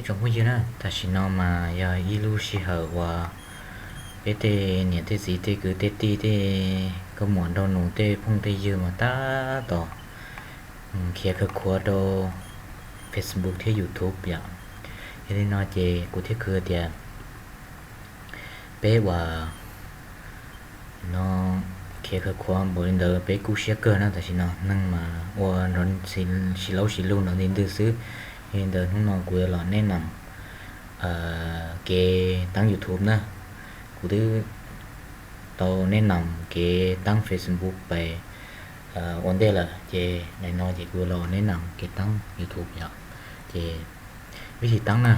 Tsoom phooj ywg na, tam sim no mas yog ib lub sij hawm uas peb tej niam tej txiv tej kwv tej tij tej koj muam nraug nus tej phooj tej ywg mas tab tom khiav khawv khuav rau Facebook thiab YouTube yom. Yog li no ces kuv thiaj khwv tias peb uas no khiav khawv khuav npaum li ntawd peb kub siab kawg na. Tam sim no neeg mas ua nrov siv laub siv lug nrov nti ntwg xwb. Yog li ntawd hnub no kuv yuav los neb nam kev taab YouTube na. Kuv twb tau neb nam kev taab Facebook pais ua ntej lawm ces daim no ces kuv yuav los neb nam kev taab YouTube yom. Ces vib thi taab na,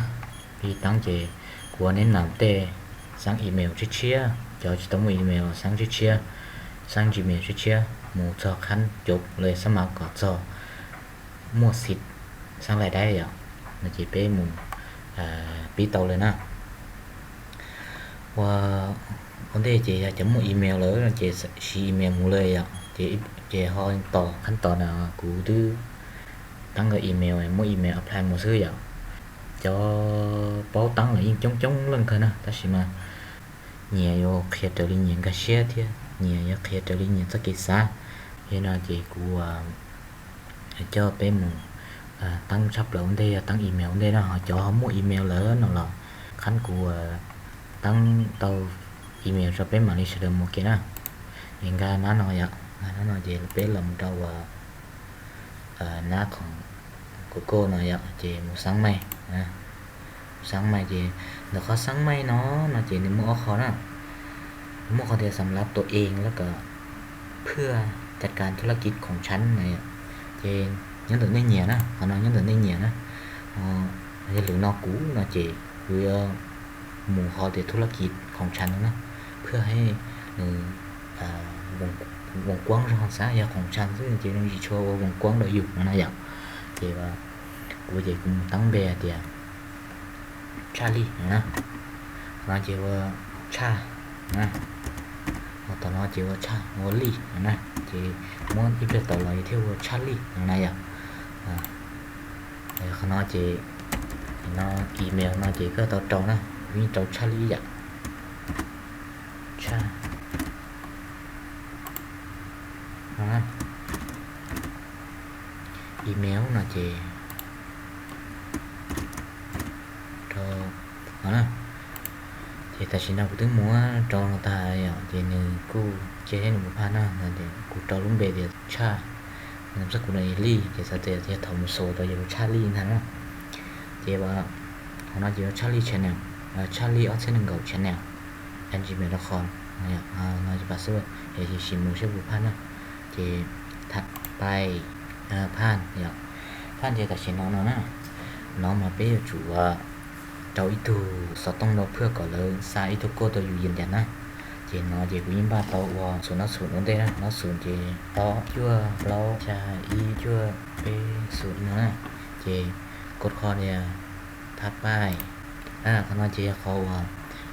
vib thi taab ces kuv ua neb nam tej xaab email tshiab tshiab, cov tsis tau muaj email xaab tshiab tshiab, xaab Gmail tshiab tshiab mus txog qhab cov lawv xab mav kom txog muaj xim xaab lais daib yom. No ces peb mus pib tau lawm na. Ua ua ntej ces yog cov muaj email lawm no ces siv email mus lawm yom. Ces ces ho tos qhab tos na, kuv twb taab nkawd email, muab email apply mus xwb yom. Cov paub taab los yeej coob coob leej kawg na, tab sis mas nyias yuav qhia raws li nyias nkag siab thiab nyias yuav qhia raws li nyias txoj kev xav. Yog no ces kuv coj peb mus taab tshaj plaws ua ntej yog taab email ua ntej na, ho cov ho muaj email lawm no los qhab kuv taab tau email rau peb mam li sawv daws mus ua ke na. Es nkag nab no yom, nkag nab no ces peb los mus rau uas nab khoom Google no yom, ces mus xaab maij. Mus xaab maij ces ntawm qhov xaab maij no, no ces nws muaj ob qho na. Nws muaj qhov tias สำหรับตัวเอง แล้วก็ เพื่อจัดการธุรกิจของฉัน no yom. Ces nyob ntawm nej nyiam na, qhov no nyob ntawm nej nyiam na. Yog lwm no kuv no ces kuv yuav mus qhov tias ธุรกิจของฉัน no na, เพื่อให้ nws vòng quán zog xav, yog ของฉัน xwb ces nws tsis tshua ua vòng quán rau yus no na yom. Ces kuv ces kuv mus taab npe hais tias tshaj lij no na. Qhov no ces ua tshaj na, ho tom no ces ua tshaj, ua lij no na. Ces muab ib pliag tod los yus thiaj ua tshaj lij no na yom. Qhov no ces no email no ces koj tau rau na, kuv yeej rau tshaj lij yom. Tshaj email no ces rau no na. Ces tam sim no kuv twb muab rau no tag yom, ces nws kuj cia thiab nws mus phaj na. Kuv rau lub npe tias tshaj, nws txog kuv no lij ces xav tias thiaj thaum mus xus rau yus tshaj lij ntag na. Ces qhov no ces ua tshaj lij channel, tshaj lij ob txhiab nees nkaum channel, gmail dot com no, pas xwb, yog sim mus seb puas phaj na. Ces tham pais, phaj yom, phaj ces tam sim no no na, no mas peb yuav tsum rau ib tug xov tooj rau phwj kom lawv xa ib tug koj rau yus yws ncas na. Ces no ces kuv yeej npaj tau ua xum no, xum ua ntej na, no xum ces ob cuaj plaub xya ib cuaj peb xum no na. Ces kod kho tias tham pais. Qhov no ces yog qhov uas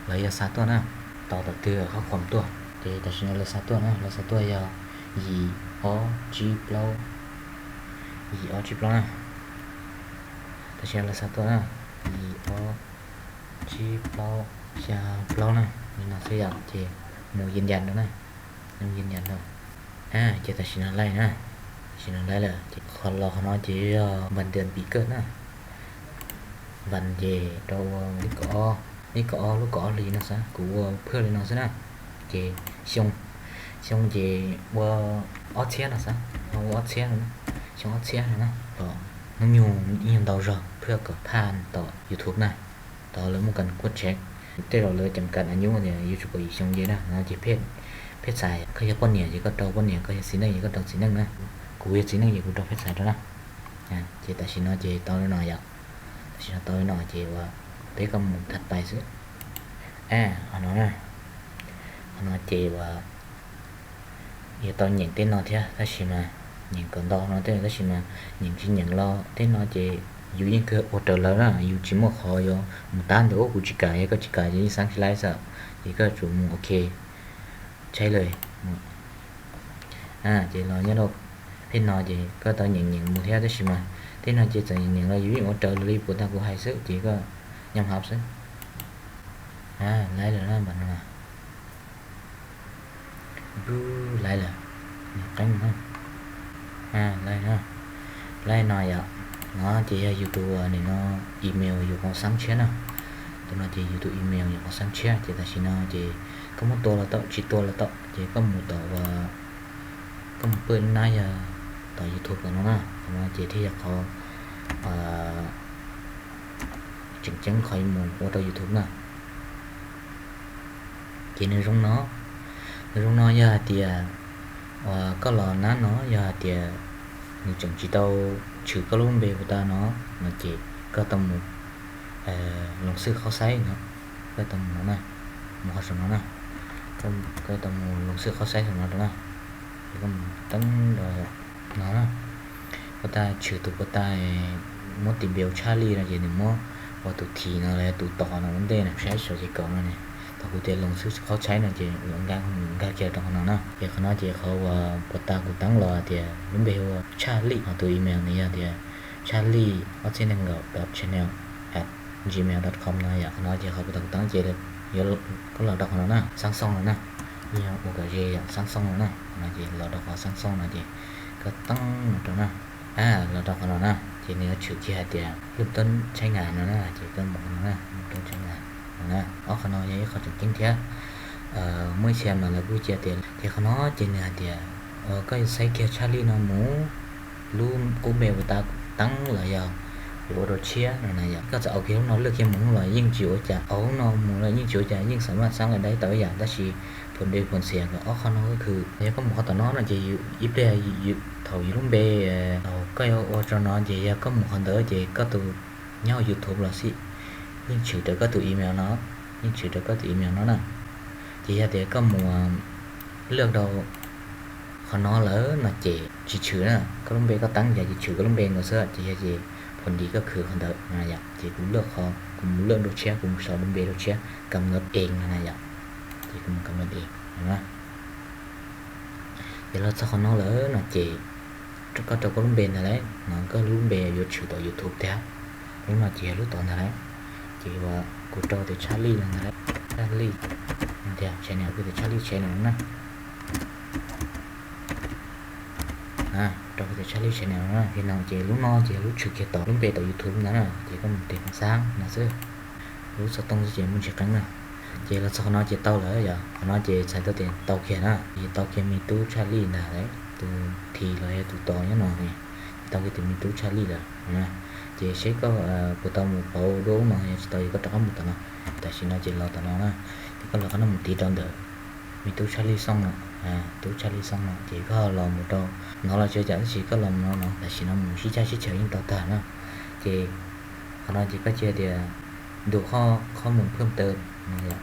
lawv yuav xa tuaj na, tau tom twg qhov khoom tuaj. Ces tam sim no lawv xa tuaj na, lawv xa tuaj yog yim ob tsib plaub, yim ob tsib plaub na. Tam sim no lawv xa tuaj na, yim ob tsib plaub xya plaub na, li no xwb yom. Ces mus yws ncas rau na, mus yws ncas rau. Ces tam sim no laij na, tam sim no laij lawm ces qhov los qhov no ces yog vas ntws pim kawj na. Vas ces rau ua ib kaum ob, ib kaum ob lub kaum ob hlis no xwb, kuv ua phwj li no xwb na. Ces xyoo, xyoo ces ua ob txhiab no xwb, ua ob txhiab no, xyoo ob txhiab no na. Hnub nyoog ib nyuag ntau zog phwj kom phaj tom YouTube na. Tau lawv muaj kam kuaj tsev, tej zaum lawv ceem kam a nyuj tias yuav tsum kaum yim xyoo ces na, no ces phej xais, koj yog poj niam ces koj rau poj niam, koj yog txiv neej ces koj rau txiv neej na. Kuv yog txiv neej ces kuv rau phej xais rau na. Ces tam sim no ces tau li no yom, tam sim no tau li no ces ua peb koj mus tham pais xwb. Qhov no na, qhov no ces ua yuav tau nyeem tej no thiab tab sis mas nyeem kom nto no tej tab sis mas nyeem tsis nyeem los tej no ces yus yeej kawg ua raws lawv na, yus tsis muaj qhov yuav mus tab ntawd kuv tsis kam, yog koj tsis kam ces yeej xav tsis laib xwb, ces koj tsum mus ok, tshaj lawm. Ces los nyob rau phej no ces koj tau nyeem nyeem mus thiab tab sis mas tej Tej no ces txawm niam los yus yeej ua raws li puas tag kuv hais xwb ces koj nyob hauv xwb. Laiv lawm na, npam no. Laiv lawm, qeeb na. Laiv no yom, no ces yog yus tus nim no email yus qhov xab tshiab na. Tus no ces yus tus email yus qhov xab tshiab ces tam sim no ces koj muab tua los tau, tsis tua los tau ces koj mus tom, koj mus pw nab yog tom YouTube tom no na, qhov no ces thiaj yog qhov tseem ceeb qhov mus ua rau YouTube na. Ces nws zoo no, nws zoo no yog hais tias uas koj los nab no yog hais tias nws tseem tsis tau tshwm koj lub npe puas tag no, no ces koj tau mus loos xwb qhov xaib no, koj tau mus no na, mus qhov saum no na, koj tau mus loos xwb qhov xaib saum no rau na, es koj mus teeb rau no na, puas tag tshwm tus puas tag, muab tis npe ua Tshaj Lij no ces nws muab ua tus thim no los yog tus tos no ua ntej no, saib sawv ces kaum no ne. Thaum kuv tias loos xwb qhov xaib no ces nkag kiag rau qhov no na, ces qhov no ces qhov uas puas tag kuv teeb los tias lub npe hu ua Tshaj Lij, ho tus email nws yog tias Tshaj Lij ob txhiab nees nkaum dot channel at gmail dot com no yom. Qhov no ces qhov puas tag kuv teeb ces yuav koj los rau qhov no na, xab xooj no na, yog ua kom ze yom, xab xooj no na, no ces los rau qhov xab xooj no ces koj teeb no rau na, los rau qhov no na ces nws yuav tshwm kiag hais tias lub toob tshab nga no na, ces koj mus qhov no na, lub toob tshab nga no na. Ob qhov no yog ib qho tseem ceeb thiab. Muaj ib txhia mas lawv kuj cia tias, ces qhov no ces nws hais tias koj yuav xaiv kiag Tshaj Lij no mus, lub qub npe puas tag teeb los yog yuav ua rau tshiab no na yom. Koj txawm au kiag lub no lwaj kiag mus los yeej tsis ua cas, au lub no mus los yeej tsis ua cas, yeej xam maj xab lais daib tau ib yam, tab sis phoom dej phoom xias kom ob qho no khwv. Yog koj mus qhov tom no no ces ib pliag thaum yus lub npe, thaum koj yuav ua rau no ces yog koj mus qhov ntawd ces koj tus nyob hauv YouTube los xij, yeej tshwm raws koj tus email no, yeej tshwm raws koj tus email no na. Ces yog tias koj mus lwaj rau qhov no lawm no ces tsis tshwm na, koj lub npe koj teeb ces tshwm koj lub npe nkaus xwb, ces yog ces phoom dej koj khwv qhov ntawd no yom. Ces kuv lwaj qhov, kuv mus lwaj rau tshiab, kuv mus sau lub npe rau tshiab, kam no ees no na yom. Ces kuv mus kam no ees no na. Ces los txog qhov no lawm no ces koj rau koj lub npe ntag lauj, no koj lub npe yuav tshwm tom YouTube tiag. Lub no ces yog lub tod ntag lauj. Ces uas kuv rau tias Tshaj Lij no ntag lauj, Tshaj Lij, tias channel kuv tias Tshaj Lij channel no na. Rau kuv tias Tshaj Lij channel no na, li no ces lub no ces yog lub tshwm kiag tom lub npe tom YouTube ntag na, ces koj mus tis xab no xwb. Lub xov tooj xwb ces muaj ntsis qeeb na. Ces los txog qhov no ces tau lawm yom, qhov no ces txhais tau tias tau kiag na, ces tau kiag me tub Tshaj Lij ntag lauj, tus thim los yog tus tos nyob no ne, ces tau kiag tias me tub Tshaj Lij lawm na. Ces seb koj puas tau mus pauv duab no, yog tsis tau ces koj rov qab mus tom no. Tam sim no ces los tom no na, ces koj los qhov no mus tiv rau ntawm me tub Tshaj Lij xooj no, tub Tshaj Lij xooj no ces koj los mus rau no los tsis ua cas, tab sis koj los mus no no, tam sim no mus sib caj sib chaws yeej tau tag na. Ces qhov no ces koj cia tias ntu qhov qhov mus phwj taw no yom.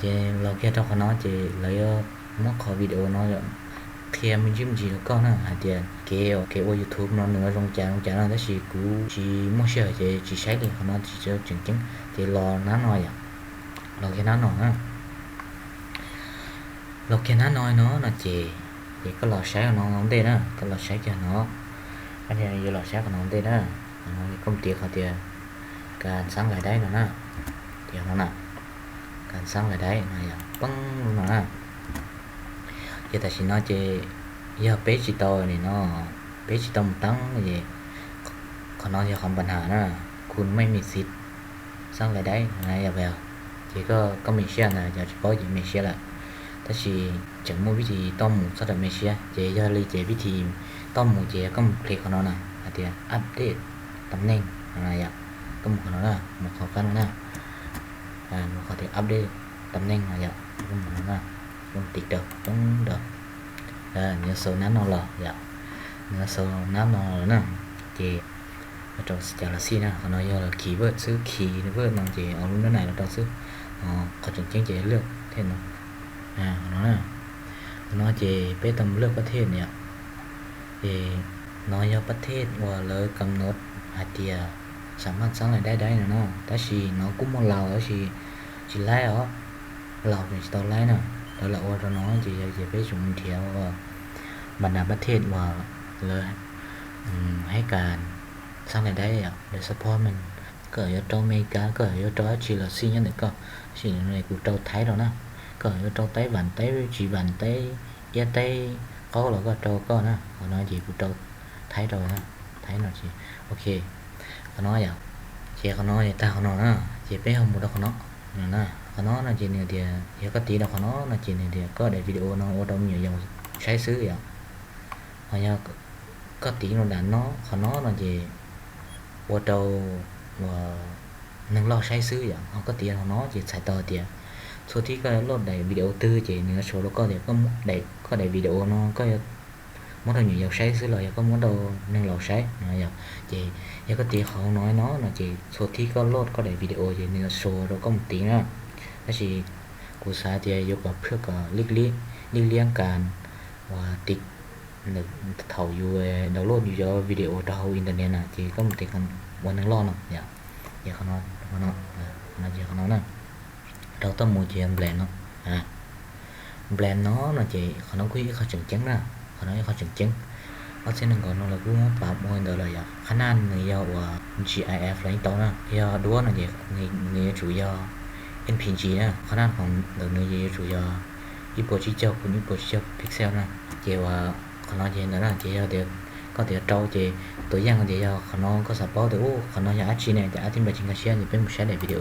Ces los kiag rau qhov no ces lawv yuav muab qhov video no qhia me ntsis me ntsis rau koj na, hais tias kev, kev ua YouTube no nws zoo cas zoo cas no, tab sis kuv tsis muaj sij hawm ces tsis saib li, qhov no tsis tseem ceeb. Ces los nab no yom, los kiag nab no na. Los kiag nab no no no ces, ces koj los saib qhov no ua ntej na, koj los saib kiag no, koj yuav los saib qhov no ua ntej na. Koj mus tiv qhov tias kas xab lais daib no na, tiv qhov no na, kas xab lais daib no yom, poob lub no na. Ces tam sim no ces yog peb tsis tau nim no, peb tsis tau mus teeb ces qhov no yog qhov npa nas na, khu mej me xiv xab lais daib no yom. Ces koj, koj me siab ntag, yog tsis paub ces me siab lawm. Tab sis tseem muaj vib thim toj mus txog rau me siab, ces yog li ces vib thim toj mus ces yog koj mus click qhov no na, hais tias update tam neej no yom. Koj mus qhov no na, mus qhov qab no na, mus qhov tias update tam neej no yom. Koj mus qhov no na, koj mus tiv rau, poob rau, nws yuav xaus nab no los yom, nws yuav xaus nab no los na. Ces rau cas los xij na, qhov no yog los keyword xwb, keyword no ces ua lub nab nais los rau xwb. Qhov tseem ceeb ces lwaj thiab no, qhov no na. Qhov no ces peb tau mus lwaj pab thej yom. Ces no yog pab thej uas lawv kam no hais tias xam maj xab lais daib daib no na, tab sis no kuj muaj laus tab sis tsis laib os, laus tseem tsis tau laib na. Lawv lam ua rau no ces yog ces peb tseem mus nrhiav ua npa nas pab thej uas lawv haib kas xab lais dai yom, lawv support me, koj yuav rau Amelikas, koj yuav rau dab tsi los xij nyob ntawm koj. Tab sis no kuv rau Thaib rau na, koj yuav rau Taib Vam, Taib Tsis Vam, Taib Iab, Taib Qaub los koj rau koj na. Qhov no ces kuv rau Thaib rau na, Thaib no ces ok. Qhov no yom, ces qhov no tag qhov no na, ces peb ho mus rau qhov no. Qhov no no ces nws tias yog koj tiv rau qhov no no ces nws tias koj daim video no ua rau me nyuam yaus saib xwb yom. Ho yog koj tiv rau nram no, qhov no no ces ua rau uas neeg loj saib xwb yom. Ho koj tiv rau qhov no ces txhais tau tias txhua thib koj load daim video twg ces nws yuav show rau koj tias koj, koj daim video no koj yuav muab rau me nyuam yaus saib xwb los yog koj muab rau neeg laus saib no yom. Ces yog koj tiv qhov no no no ces txhua thib koj load koj daim video ces nws yuav show rau koj mus tiv na. Tab sis kuv xav tias yuav kom phwj kom liab liab kas uas tiv thaum yus download yus cov video rau hauv internet na ces koj mus tiv ua neeg loj no yom. Ces qhov no, qhov no, qhov no ces qhov no na, rau toj mus ces yog blend no. Blend no no ces qhov no kuj yog ib qho tseem ceeb na, qhov no ib qho tseem ceeb. Ob txhiab nees nkaum no los kuj pav ua ntawd lawm yom. Qhab naj nws yog uas GIF los yeej tau na, yog duab no ces nws yuav tsum yog NPG na, qhab naj khoom ntawm nws yuav tsum yog ib puas tsib caug kuv ib puas tsib caug pixel na. Ces uas qhov no ces ntawd na ces yog tias koj tias rau ces tus yeej tias yog qhov no koj xav paub tias ub qhov no yog dab tsi ne, ces ab tib npaj tsis nkag siab ces peb mus saib daim video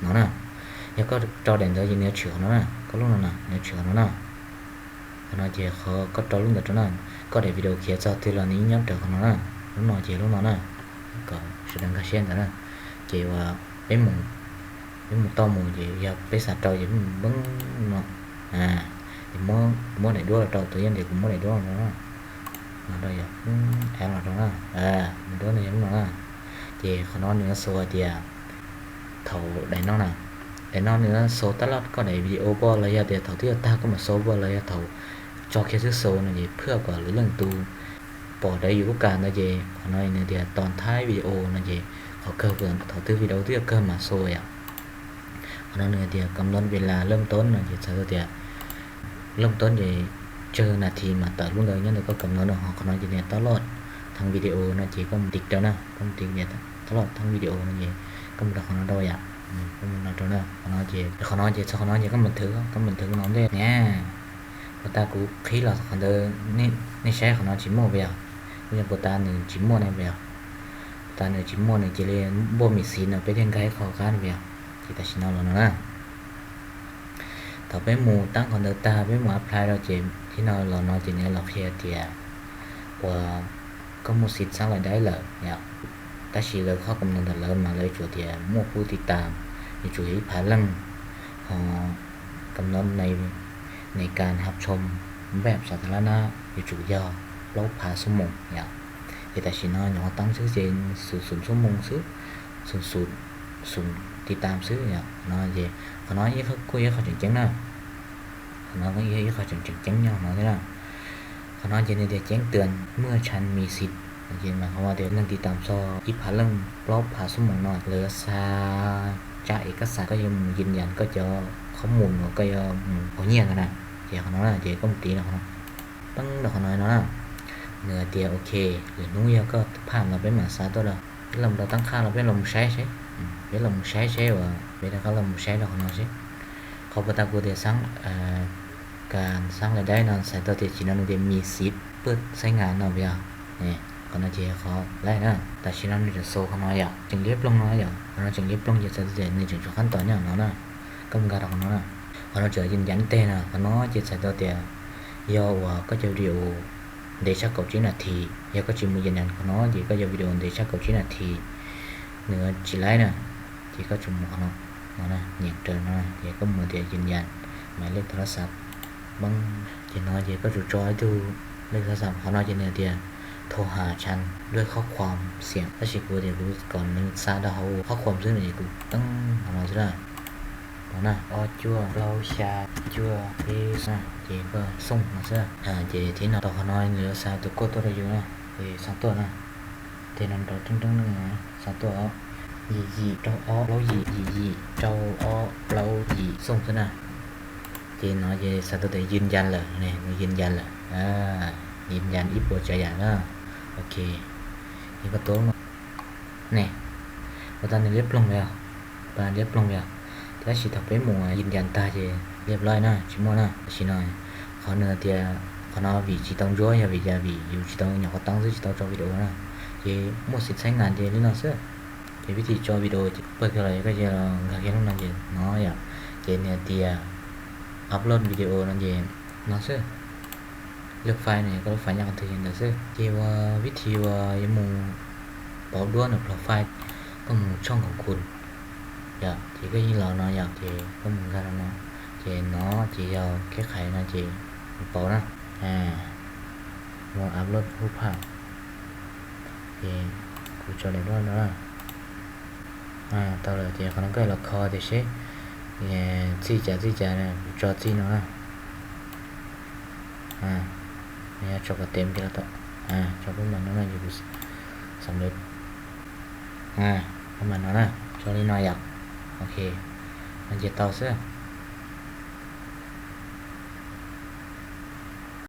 no na. Yog koj rau daim ntawd ces nws yuav tshwm qhov no na, koj lub no na nws yuav tshwm qhov no na. Qhov no ces qhov koj rau lub ntawd rau na, koj daim video khiav txog twg los nws yeej nyob raws qhov no na. Lub no ces lub no na, kom sawv daws nkag siab ntawd na. Ces uas peb mus, peb mus toj mus ces yog peb xav rau ces peb mus npeeb no. Ces muab daim duab los rau, tus yeej tias kuv muab daim duab los rau no, los rau yog av los rau na, daim duab no yog lub no na. Ces qhov no nws yuav show hais tias thaum daim no na, daim no nws yuav show tab laj koj daim video poj los yog tias thaum twb yuav tag koj mam show poj los yog thaum tso kiag xwb show no ces phwj kom lwm leej tus pom dav yus lub kas ntawd ces qhov no nws tias tos thaib video no ces qhov kawg thaum twg video twb yuav kawg mam show yom. Qhov no nws tias kam no vi las laj toob no ces txhais tau tias laj toob ces tsawg nas this mas tawm lub ntawd nyob ntawm koj kam no no. Ho qhov no ces nias tab laj thaj video no ces koj mus tiv rau na, koj mus tiv nias tab laj thaj video no ces koj mus rau qhov no rau yom. Koj mus no rau na, qhov no ces, qhov no ces txog qhov no ces koj mus thwv, koj mus thwv no ntej niam. Puas tas kuv qhib los qhov ntawd nej saib qhov no tsis muaj puas yog? Puas tas nws tsis muaj ne puas yog? Puas tas nws tsis muaj nws cia li npuaj mis xiv no peb thiaj nkag ib qho qab ne puas yog? Ces tam sim no los no na, thaum peb mus tab qhov ntawd tag peb mus apply rau ces thib no los no ces nws los qhia tias uas koj muaj xib xab lais dai lawm yom. Tab sis lawv qhov kam no ntawm lawv mas lawv tsuas tias muaj pub tiv tam, yuav tsum yog ib phav leej, ho kam no nws kas hab tshoo npaj xav tas lab na, yuav tsum yog plaub phav xuab moos yom. Ces tam sim no nyuam qhuav teeb xwb ces xum xum xuab moos xwb, xum xum tiv tam xwb yom. No ces qhov no kuj yog ib qho tseem ceeb na. Qhov no kuj yog ib qho tseem tseem ceeb nyob qhov no thiab na. Qhov no ces nws tias ceeb tws muaj tshaj mis xiv, ces mas qhov tias neeg tiv tam txog ib phav leej plaub phav xuab moos no lawv xa tsab es koj xa koj yuav mus yws yas koj cov qhob mus uas koj yuav mus haus nyiaj ntawd na. Ces qhov no na ces koj mus tiv rau qhov no, peeb rau qhov no no na. Nws hais tias ok, lwm hnub yog koj phaj los peb mam xa tuaj rau, peb los rau tab qhaj los peb los mus saib seb, peb los mus saib seb uas peb rov qab los mus saib rau qhov no seb. Qhov puas tas kuv tias xab, kas xab lais dai no txhais tau tias tsis no nws tias mis xiv pwj xaib ngas no puas yog? Qhov no ces qhov laib na, tam sim no nws tseem xaus qhov no yom, tseem liab ploog no yom. Qhov no tseem liab ploog ces txhais tau tias nws tseem tshuav qab tom nyob qhov no na. Koj mus nkag rau qhov no na, qhov no tseem yws yas tej no, qhov no ces txhais tau tias yog uas koj cov video ntev tshaj kaum tsib nas this, yog koj tsis mus yws yas qhov no ces koj cov video ntev tshaj kaum tsib nas this nws tsis laib na. Ces koj tsum mus qhov no, no nyeem raws no ces koj mus tias yws yas, maiv lej tas lab xav, peeb. Ces no ces koj tsum tso ib tug lej tas lab xav, qhov no ces nws tias thau has tshaj duaj khob khuam xiam, tab sis kuv tias kuv kom nws xa rau hauv khob khuam xwb no ces kuv peeb qhov no xwb na. No na, ob cuaj plaub xya cuaj ib na, ces koj xooj no xwb. Ces thib no tau qhov no nws yuav xa tus code tuaj rau yus na, ces xa tuaj na. Ces no rau teeb teeb xa tuaj yim yim rau ob plaub yim, yim yim rau ob plaub yim xooj xwb na. Ces no ces xa tuaj tias yws yas lawm ne, nws yws yas lawm, yws yas ib puas tsav yam na. Ok, ces koj tuav no, Ne, ua tau nws liab ploog li os, liab ploog li os. Tab sis thaum peb mus yim ncas tag ces liab ploog na, tsis muaj na. Tam sim no qhov nws tias qhov no vim tsis tau ntsuab yog vim cas, vim yus tsis tau nyom qhov toob xwb tsis tau tso video na. Ces muaj xim txheeb nas ces li no xwb. Ces vib thim tso video pawg kiag los koj cia nkag kiag lub no ces no yom. Ces nws tias upload video no ces no xwb. Lub file no koj lub file nyob qhov twg ces ntawd xwb. Ces ua vib thim uas yuav mus pauv duab nws profile, koj mus tshooj khoom khum yom, ces koj yeej los no yom, ces koj mus nkag rau no, ces no ces yog kev qhais no ces mus pauv na. Mus upload hub phaj, ces kuv tso daim duab no na. Tau lawm ces qhov no koj los kho tias seb txij cas txij cas, kuv tso txij no na. Yog tso kom tes kiag los tau, tso pab mas no na, yus xav lawv pab mas no na, tso li no yom. Ok, no ces tau xwb.